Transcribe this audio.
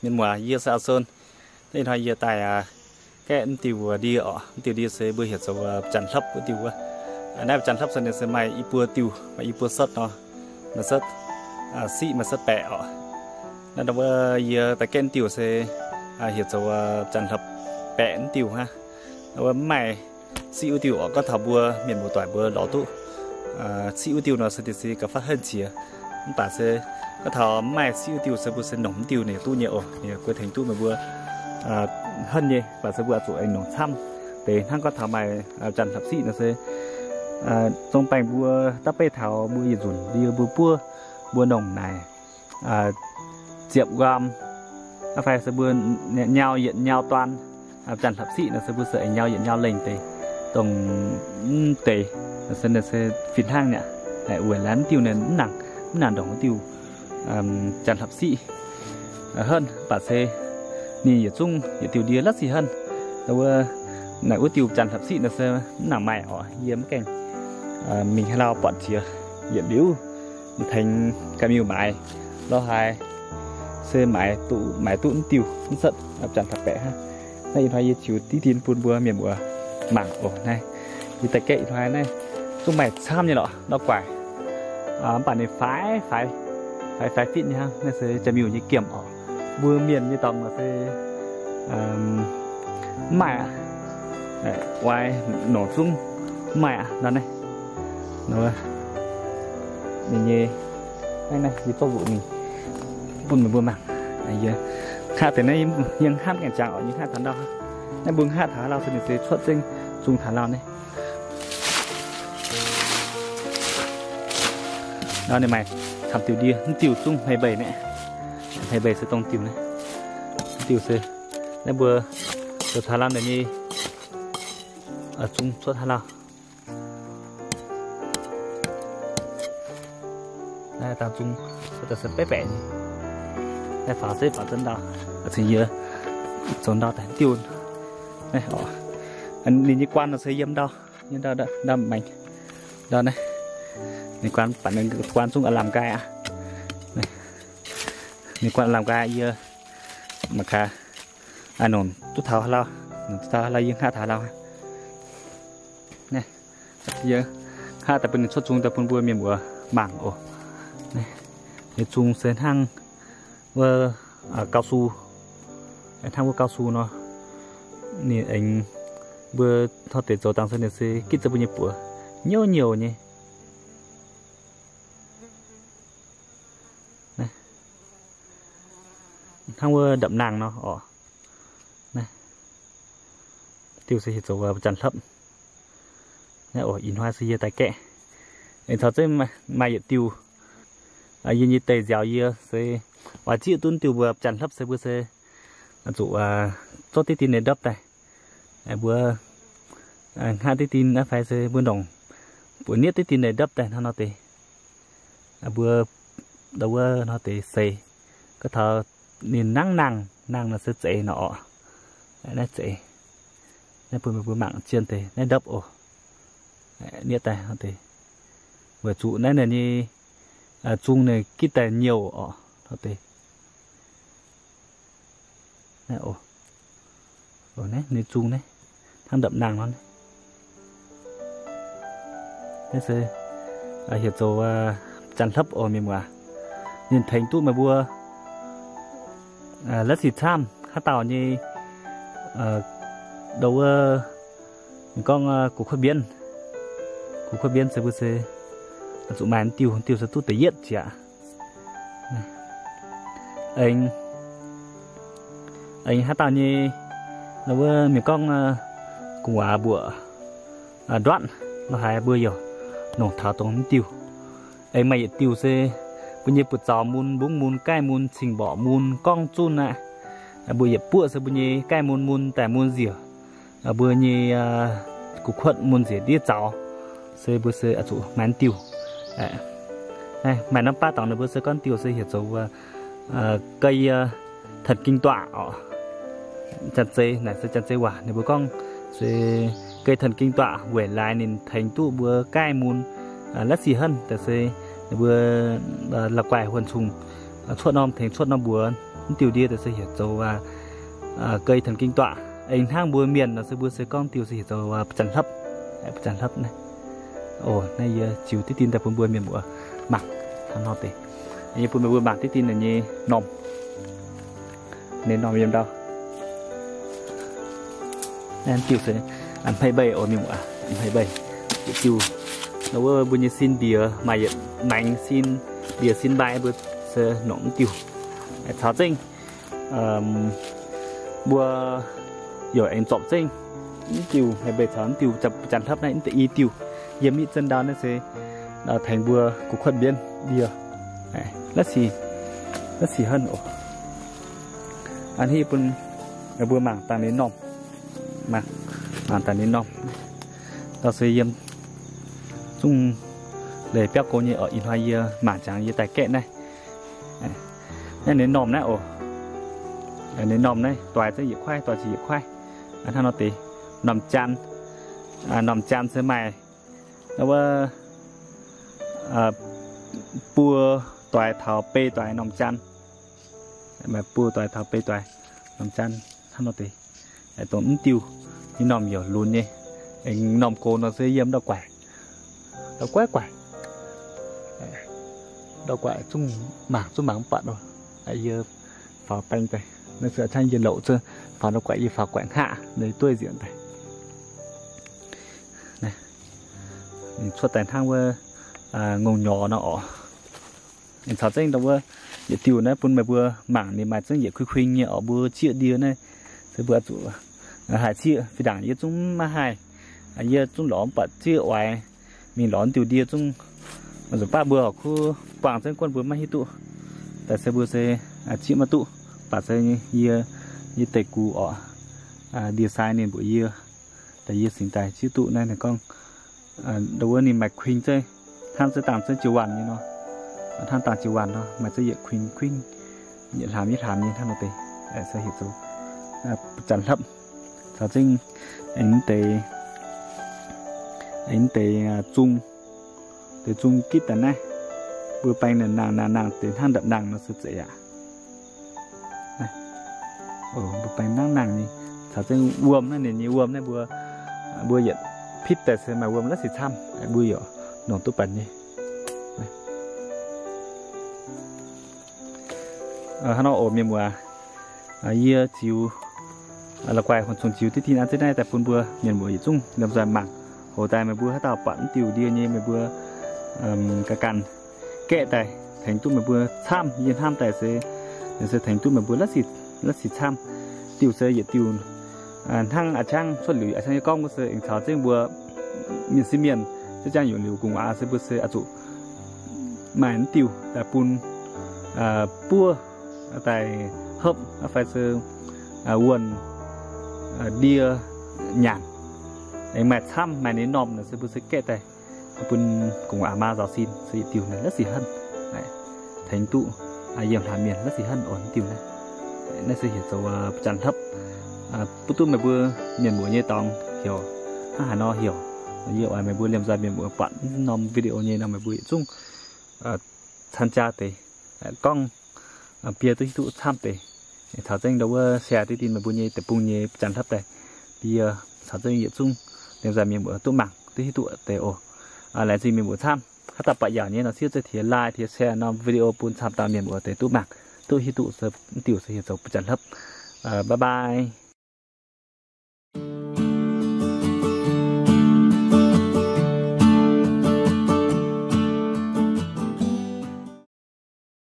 Mienh muoz, yie se Aa Son. Ih hnoi yie daaih gaeqv mv diuh ndie oc. Mv diuh ndie se mbuo heuc zoux janx-hlopv wuov diuh wuov. Naaiv janx-hlopv se ninh se maaih i buo diuh, maaih i buo setv nor, maaih setv siqv, maaih setv baeqc oc. Naaiv wuov yie daaih gaeqv mv diuh se heuc zoux janx-hlopv baeqc mv diuh hnangv. Wuov mv maaih siqv wuov diuh oc. Gorngv taux mbuo mienh muoz-doic mbuo lorz duqv siqv wuov diuh nor se diex si gauh fav henv qiex. Mv baac se gorngv taux mv maaih siqv wuov diuh se mbuo se nongc mv diuh ninh duqv nyei oc. Ninh guei tengx duqv meih mbuo henv nyei, mv baac se mbuo oix zuqc aengx nongc camv deix hnangv. Gorngv taux maaih janx-hlopv siqv nor se zong baengh mbuo daav beiv taux mbuo yietc nzunc ndie mbuo buov, mbuo nongc naaic ziepc nquam, fai se mbuo nyau yietc nyau duan. Janx-hlopv siqv nor se mbuo se aengx nyau yietc nyau lengh deix, dongh mv deix se fih hnangv nyei. Weic laaix mv diuh ninh mv nangc, mv nangc ndongc wuov diuh janx-hlopv siqv henv, mv baac se ninh yietc zungv yietc diuh ndie la'sic henv. Wuov naaic wuov diuh janx-hlopv siqv nor se mv nangc maaih oc. Yie mv gaengh mingh haaix lauh buatc jiex yietc liuz tengx ganh miuc maaiz lorz haaix se maaiz duqv, maaiz duqv mv diuh mv setv janx-hlopv baeqc hnangv. Naaiv ih hnoi yie ziux diqv dien bun mbuo mienh muoz mangc oc. Naaiv yie daaih gaeqv ih hnoi naaiv zungv maaih camv nyei lorqc, ndau guaaic. Mv baac ninh faix, faix, faix faix fitv nyei hnangv. Naaiv se jaa-miuh nyei giemh oc. Mbuo mienh nyei dorngx se mv maaih aqv. Oix nongc zungv mv maaih aqv nor naaiv. Ninh nyei, naaiv yie zorqv nzuqc mingh bun meih mbuo mangc. Yie hngaqv deix naaiv, yie hnamv gaengh jangx oc, yie hnaqv taux ndau. Naaiv mbuo hnaqv taux haaix lauh se ninh se cuotv zengv zungv taux lauh naaiv. Nor ninh maaih camv diuh ndie, mv diuh zungv hmei mbeix naaiv. Hmei mbeix se dongh diuh naaiv. Mv diuh se naaiv mbuo zoux taux lauh naaic nyei zungv cuotv haaix lauh. Naaiv dangh zungv cuotv daaih se baeqv baeqc nyei. Naaiv faaux se faaux zunv ndau, cingx yie zoux ndau daaih diuh. Ninh nyei guaan nor se yiem ndau, yiem ndau, ndau maengx ndau naaiv. Ninh guaan, baac ninh guaan zungv aav lamh nqaai aqv. Ninh guaan aav lamh nqaai, yie mangc gaax, nongc duqv taux haaix lauh, nongc duqv taux haaix lauh yie hnaqv taux haaix lauh. Yie hnaqv daaih bun ninh cuotv zungv daaih bun mbuo mienh muoz mangc oc. Ninh zungv se hnangv wuov cao su, hnangv wuov cao su nor. Ninh aengx mbuo hnoi deix zoux dangh se ninh se gitv zoux mbuo nyei buoz nyouv nyouh nyei. Hnangv wuov ndapv-nangh nor oc. Diuh se heuc zoux janx-hlopv. Naaiv oc, ih hnoi se yie daaih gaeqv. Aengx caux zengv maaih yietc diuh, yie nyei deic nziaaux yie se oix zieqv duqv diuh mbuo janx-hlopv se mbuo se zuqc zorqv diqv dien nyei ndopv daaih. Mbuo hnangv diqv dien naaiv fai se mbuo ndongc buoz nietv diqv dien nyei ndopv daaih hnangv nor deix. Mbuo ndau wuov hnoi deix seix, gorngv taux ninh nangv nangh, nangh nor se zeix nor oc. Naaiv zeix. Naaiv bun meih mbuo mangc zien deix naaiv ndopv oc. Nietv daaih hnoi deix. Weic zuqc naaiv ninh nyei zung ninh gitv daaih nyouh oc hnoi deix. Naaiv oc. Naaiv ninh zung naaiv hnangv ndapv-nangh nor. Naaiv se heuc zoux janx-hlopv oc mienh muoz. Ninh tengx duqv meih mbuo la'sic camv haaix dauh nyei, ndau wuov, ninh gorngv gu'kuotv mbienv. Gu'kuotv mbienv se mbuo se zuqc maaih diuh, diuh se duqv da'yietv jiex. Aengx haaix dauh nyei, ndau wuov, mienh gorngv gu'nguaaz mbuoqc nduatv lo haaix mbuo yaac nongc taux dongh mv diuh. Aengx maaih yietc diuh se mbuo nyei buoz-zaux mun, mbungv mun, gaih mun, cing-mborqc mun, gorngv zunv aqv. Mbuo yietc buoqv se mbuo nyei gaih mun mun, daic mun nziec, mbuo nyei gu'kuotv mun nziec ndiev zaux, se mbuo se zuqc maaih diuh. Maaih norm baav dorngx ninh mbuo se gorngv diuh se heuc zoux cây thần kinh tọa oc. Janx-zei, naaic se janx-zei waac ninh mbuo gorngv se cây thần kinh tọa weic laaix ninh tengx duqv mbuo gaih mun la'sic henv daaih se ninh mbuo la'guaih huon cungh cuotv norm tengx cuotv norm mbuox. Mv diuh ndie daaih se heuc zoux gei thần kinh tọa. Aengx hnangv mbuo mienh nor se mbuo se gorngv diuh se heuc zoux ba'zanc hlopv, ba'zanc hlopv naaiv. Oc, naaiv yie ziux diqv dinh daaih bun mbuo mienh muoz mangc hnangv nor deix. Yie bun meih mbuo mangc diqv dinh ninh nyei normh, ninh normh yiem ndau. Naaiv diuh se hmei mbei oc mienh muoz, hmei mbei. Yietc diuh, wuov mbuo nyei sin mbiex maaih yietc maengx sin mbiex sin mbai mbuo se nongc mv diuh. Caux zengv mbuo yaac aengx zorpc zengv mv diuh hmei mbei caux mv diuh ba'zanc hlopv naaiv i diuh yiem nitv zunv ndau naaiv se tengx mbuo gu'kuotv mbienv ndie. La'sic, la'sic henv oc. A'hneiv bun meih mbuo mangc dangh ninh normh, mangc dangh ninh normh. Ndau se yiem zungv leiz biauv go nyei oc. Ih hnoi yie mangc jangx yie daaih gaeqv naaiv. Naaiv ninh normh naaiv oc. Ninh normh naaiv doix zengv yietc kuaaiv, doix ziqc yietc kuaaiv. Hnangv nor deix, normh jaan, normh jaan se maaih wuov buo doix taux bei doix normh jaan. Maaih buo doix taux bei doix normh jaan hnangv nor deix. Dongh mv diuh nyei normh yaac lunx nyei. Aengx normh gox nor se yiem ndau-guaaic, ndau-guaaic guaaic, ndau-guaaic zungv mangc, zungv mangc mv buatc oc. Yie faaux baeng daaih, naaiv se a'cangv yie louc zunv faaux ndau-guaaic, yie faaux guaaic hngaqv ninh dueiv nzengc daaih. Cuotv daaih hnangv wuov ngongh nyorx nor oc. Caux zengv ndau wuov yietc diuh naaiv bun meih mbuo mangc ninh maaih zengv yietc kuing kuing nyei oc. Mbuo zieqv ndie naaiv se mbuo zuqc haih zieqv fih ndaangc yie zungv maiv haih. Yie zungv lorz mv buatc zieqv oix mingh lorz diuh ndie zungv, nzunc baav mbuo horc kuv buangh zengv guonv mbuo maiv hiuv duqv. Daaih se mbuo se zieqv maiv duqv, baac se yie, yie deic gux oc, ndie sai ninh mbuox yie, daaih yie singx daaih zieqv duqv naaiv ninh gorngv, ndau wuov ninh maaih kuing zeiv, hnangv zeiv dangh zeiv jiu waanc nyei nor, hnangv dangh jiu waanc nor maaih zeiv yietc kuing kuing, yietc hlaamx yietc hlaamx nyei hnangv nor deix, se heuc zoux ba'zanc hlopv. Caux zengv aengx deix, aengx deix zung, deix zung gitv daaih naaiv, mbuo baeng nangh nangh nangh deix hnangv ndapv nangh nor se zeiz aqv. Mbuo baeng nangh nangh nyei, caux zengv wuom naaiv, ninh nyei wuom naaiv mbuo, mbuo yietc pitv daaih se maaih wuom la'sic camv, mbuo yaac nongc duqv baac nyei. Hnangv nor oc mienh muoz, yie ziux la'guaih horngc zungh ziux diqv dinh an zengv naaiv daaih bun mbuo mienh muoz yietc zungv liemh nzoih mangc. Hoc daaih meih mbuo haaix dauh buatc mv diuh ndie nyei meih mbuo ganh ganh gaeqv daaih tengx duqv meih mbuo camv. Yie hnamv daaih se, se tengx duqv meih mbuo la'sic, la'sic camv. Diuh se yietc diuh hnangv a'ciangv cuotv liuz a'ciangv yie gorngv wuov se aengx caux zengv mbuo mienh sieqv mienh za'jangv yungz liuz gu'nguaaz se mbuo se oix zuqc maaih mv diuh daaih bun buov daaih hopv fai se wuonh ndie nyanc. Aengx maaih camv maaih ninh normh nor se mbuo se gaeqv daaih bun gu'nguaaz maa nzaaux sin se yietc diuh naaiv la'sic henv. Tengx duqv yiem hlaax mienh la'sic henv oc diuh naaiv. Naaiv se heuc zoux ba'zanc hlopv. Bun duqv meih mbuo mienh muoz nyei dorngx heuc hnangv haaix nor heuc. Yie oix meih mbuo liemh nzoih mienh muoz buatc norm video nyei nor meih mbuo yietc zungv camv jaa deix, gorngv biei duqv hiuv duqv camv deix. Caux zengv ndau wuov share diqv dinh meih mbuo nyei deic-bung nyei ba'zanc hlopv daaih, biei caux zengv yietc zungv liemh nzoih mienh muoz duqv mangc duqv hiuv duqv deix oc. Laengz zingh mienh muoz camv. Haaix dauh buatc yaauc nyei nor siev zuqc tiex like tiex share norm video bun camv dauh mienh muoz deix duqv mangc duqv hiuv duqv se mv diuh se heuc zoux ba'zanc hlopv. Bye bye.